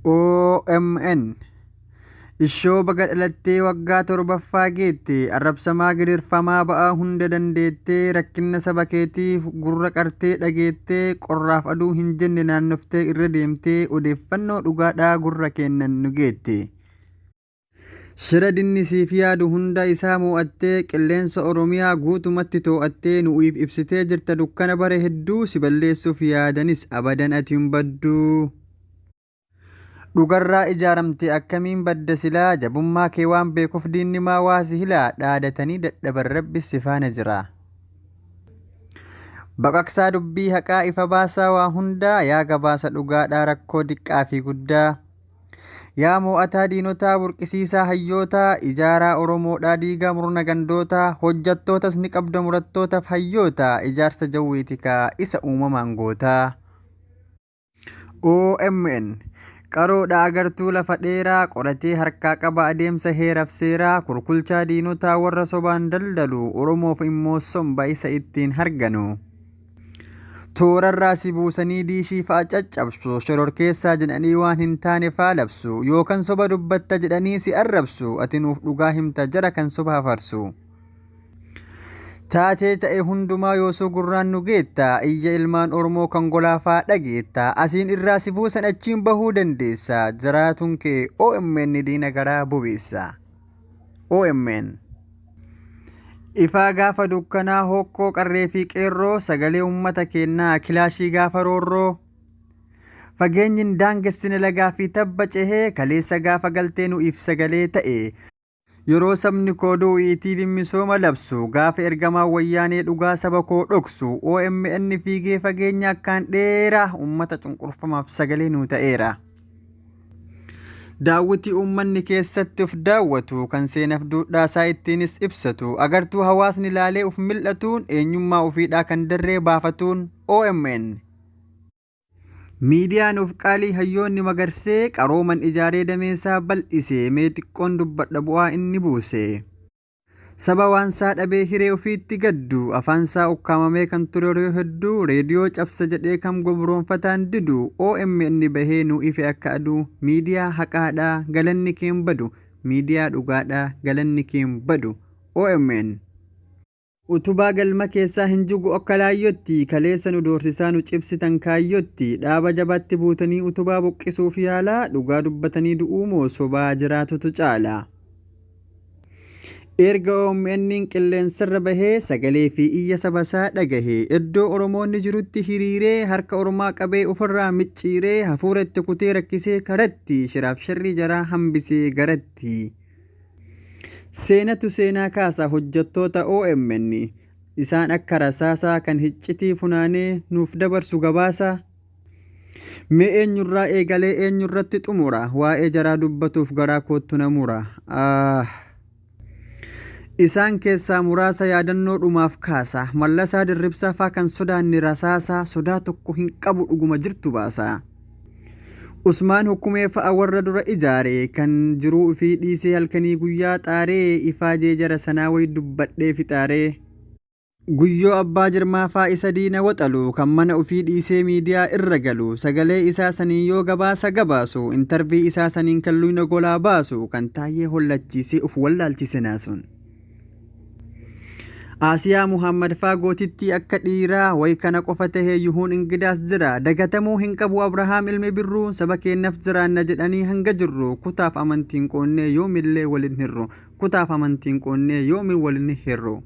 OMN. Ishoo baga dhalattee waggaa 7ffaa geette, arrabsamaa gidirfamaa ba'aa hunda dandeettee, rakkinna saba keetiif gurra qartee dhageettee, qorraaf aduu hin jenne naannoftee irra deemtee, odeeffannoo dhugaadhaa gurra keennan nu geette. Shira dinni siif yaadu hunda isaa moo'attee, qilleensa Oromiyaa guutumatti too'attee, nu'iif ibsitee jirta dukkana bara hedduu, si balleessuuf yaadanis abadan ati hin badduu. Dhugarraa ijaaramte akkamiin badda silaa, jabummaa kee waan beekuf diinni maa waa si hilaa, dhaadatanii dadhaban Rabbis si faana jira. Baqaqsaa dubbii haqaa ifa baasaa waa hundaa, yaa gabaasa dhugaadhaa rakkoo diqqaa fi guddaa. Yaa moo'ataa diinotaa burqisiisaa hayyootaa, ijaaraa Oromoodhaa diigaa murna gandootaa, hojjattootas ni qabda murattootaf hayyoota, ijaarsa jawweeti kaa isa uumamaan gootaa. OMN. Qaroodha agartuu lafa dheeraa, qoratee harkaa qaba adeemsa heeraf seeraa, kulkulchaa diinotaa warra sobaan daldalu, Oromoof immoo somba isa ittiin harganu. Toorarraa si buusanii diishii fa'a caccabsu, shororkeessaa jedhanii waan hin taane faa labsu, yookan soba dubbatta jedhanii si arrabsu, ati nuuf dhugaa himta jara kan soba hafarsu. Taatee ta'e hundumaa yoosuu gurraan nu geetta, iyya ilmaan Oromoo kan golaa faa dhageetta, asiin irraa si buusan achiin bahuu dandeessa, jiraatuun kee OMN diina garaa bobeessa. OMN. Ifaa gaafa dukkanaa hookkoo qarree fi qeerroo sagalee uummata keennaa kilaashii gaafa roorroo. Fageenyi hin daangessine lagaa fi tabba cehee kaleessa gaafa galtee nu'iif sagalee ta'e. Yeroo sabni koo du'u ETVn misooma labsu gaafa ergamaan wayyaanee dhugaa saba koo dhoksu OMN fiigee fageenya akkaan dheeraa uummata cunqurfamaaf sagalee nuu ta'eera. Daawwitii uummanni keessatti of daawwatu, kan seenaf duudhaasaa ittiinis ibsatu, agartuu hawaasni laalee uf mil'atuun, eenyummaa ofiidhaa kan dirree baafatuun OMN. Miidiyaa nuuf qaalii hayyoonni magarsee, qarooman ijaaree dameesaa bal'ise, mee xiqqoon dubbadha bu'aa inni buuse. Saba waansaa dhabee hiree ofiitti gaddu, afaansaa ukkaamamee kan ture yeroo hedduu, reediyoo cabsa jedhee kam gobroonfataan didu, OMN bahee nuu ife akka aduu, miidiyaa haqaadha galanni kee hin badu, miidiyaa dhugaadha galanni kee hin badu. OMN. Utubaa galma keessaa hin jigu akka laayyootti, kaleessa nu doorsisaa nu cibsitan kaayyootti, dhaaba jabaatti buutanii utubaa buqqisuuf yaalaa, dhugaa dubbatanii du'uu moo sobaa jiraatutu caala? Erga OMN'n qilleensarra bahee sagalee fi iyya sabasaa dhagahe, iddoo Oromoonni jirutti hiriiree harka ormaa qabee ofirraa micciiree hafuura itti kutee rakkisee karatti shiraaf sharrii jaraa hambisee garatti. Seenatu seenaa kaasa hojjettoota OMN isaan akka rasaasaa kan hiccitii funaanee nuuf dabarsu gabaasa. Mee eenyurraa eegalee eenyurratti xumura? Waa'ee jaraa dubbatuuf garaa koottu na mura. Aah! Isaan keessaa muraasa yaadannoo dhumaaf kaasa. Mallasaa Dirribsaa faa kan sodaanne rasaasa, sodaa tokko hin qabu dhuguma jirtu baasa. Usmaan Hukkumee fa'a warra dura ijaare, kan jiruu ifii dhiisee halkanii guyyaa xaaree, ifaajee jara sanaa way dubbadhee fixaaree? Guyyoo Abbaa Jirmaa faa isa diina waxalu, kan mana ufii dhiisee miidiyaa irra galu, sagalee isaa saniin yoo gabaasa gabaasu, intarvii isaa saniin kan luyna golaa baasu, kan Taayyee hollachiisee uf wallaalchise naasuun. Aasiyaa Muhammad faa gootittii akka dhiiraa, way kana qofa tahee Yuhuun Ingidaas jira. Dagatamuu hin qabu Abrahaam ilmi Birruu, saba keennaf jiraanna jedhanii hanga jirru, kutaaf amantiin qoonnee yoomillee wal hin hirru, kutaaf amantiin qoonnee yoomi wal hin hirru.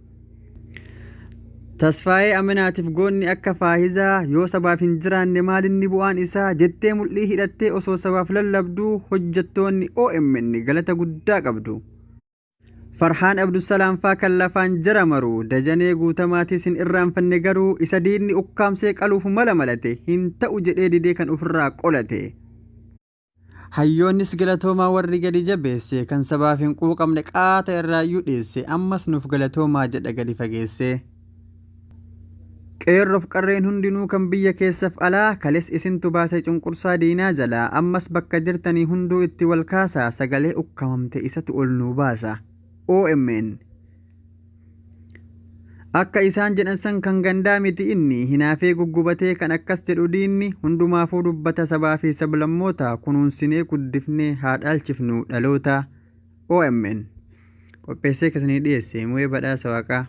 Tasfaayee Aminaatiif goonni akka Faahizaa yoo sabaaf hin jiraanne maalinni bu'aan isaa jettee mul'ii hidhattee osoo sabaaf lallabduu hojjettoonni OMN galata guddaa qabdu. Farhaan Abdusalaam faa kan lafaan jara maru Dajanee Guutamaatis hin irraanfanne garuu isa diinni ukkaamsee qaluuf mala malate hin ta'u jedhee didee kan ofirraa qolate. Hayyoonnis galatoomaa warri gadi jabeesse kan sabaaf hin quuqamne qaata irraayyuu dheesse ammas nuuf galatoomaa jedha gadi fageessee. Qeerroof qarreen hundinuu kan biyya keessaf alaa kales isintu baase cunqursaa diinaa jalaa ammas bakka jirtanii hunduu itti wal kaasaa sagalee ukkamamte isatu ol nuu baasa. OMN. Akka isaan jedhan san kan gandaa miti inni, hinaafee guggubatee kan akkas jedhu diinni, hundumaafuu dubbata sabaa fi sablammoota, kunuunsinee guddifnee haa dhaalchifnu dhaloota. Omn. Qopheessee kan isinii dhiyeesse Mu'ee Badhaasa Waaqaa.